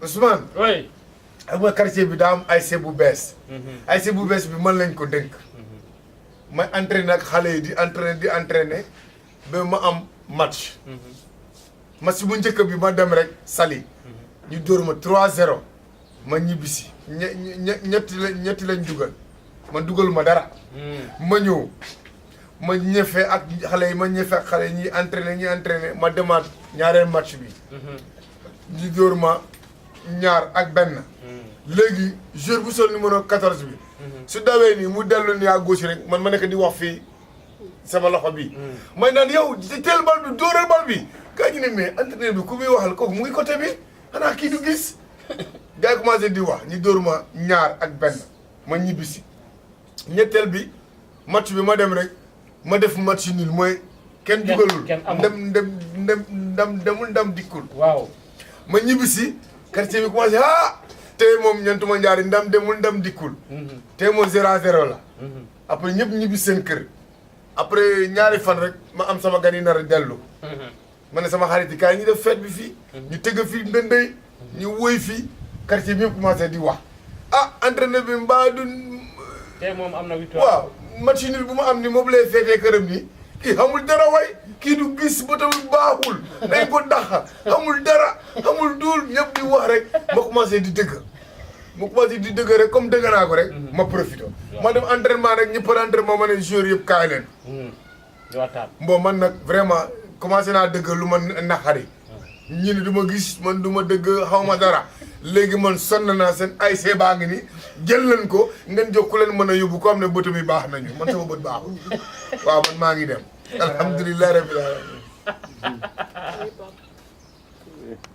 Ousmane. oui. xam nga quartier bi daa am ASC bu bees. ASC bu bees bi man lañ ko dénk. may entraîné ak xale yi di entraîné ba ma am match. match bu njëkk bi ma dem rek Saly. ñu dóor ma 3-0 ma ñibbisi ñetti lañ dugal man dugal ma dara. ma ñëw ma ñefe ak xale yi ma ñefe ak xale yi ñuy entraîné ma demaat ñaareel match bi. ñu dóor ma 2-1. léegi joueur bu sol numéro 14 bi. su dawee nii mu dellu nii à gauche rek man ma nekk di wax fii sama loxo bi. may naan yow teel bal bi dóoral bal bi. gaa ñu ne mais entraîneur bi ku muy waxal kooku mu ngi côté bi xanaa kii du gis. gars yi commencé di wax ñu dóor ma 2-1 ma ñibbisi. ñetteel bi match bi ma dem rek ma def match nul mooy. kenn dugalul ndam dikkul. waaw ma ñibbisi quartier bi commencé tey moom ñeentuma njaari ndam demul ndam dikkul. tey moom 0-0 la. après ñëpp ñibbi seen kër. après ñaari fan rek ma am sama gan yi nar a dellu. ma ne sama xarit yi kaay ñu def fête bi fii. ñu tëgg fii ndëndëy. ñu woy fii quartier bi yëpp commencé di wax. entraîneur bi mbaa du. tey moom am na victoire. waaw match nul bu ma am ni moom lay feetee këram nii. kii xamul dara way kii du gis ba tamit baaxul dañ ko daxa xamul dara xamul duul ñëpp di wax rek ma commencé di dëgg rek comme dëgg naa ko rek ma profité ma dem entraînement rek ñëpp entraînement ma ne joueurs yëpp kaay leen bon man nag vraiment commencé naa dëgg lu ma naqari ñi ne du ma gis man du ma dëgg xaw ma dara léegi man sonn naa seen ASC baa ngi ni jël leen ko ngeen jox ku leen mën a yóbbu ko am ne bëtam yi baax nañu man sama bët baaxul waaw man maa ngi dem alhamdulilah rabbil alamin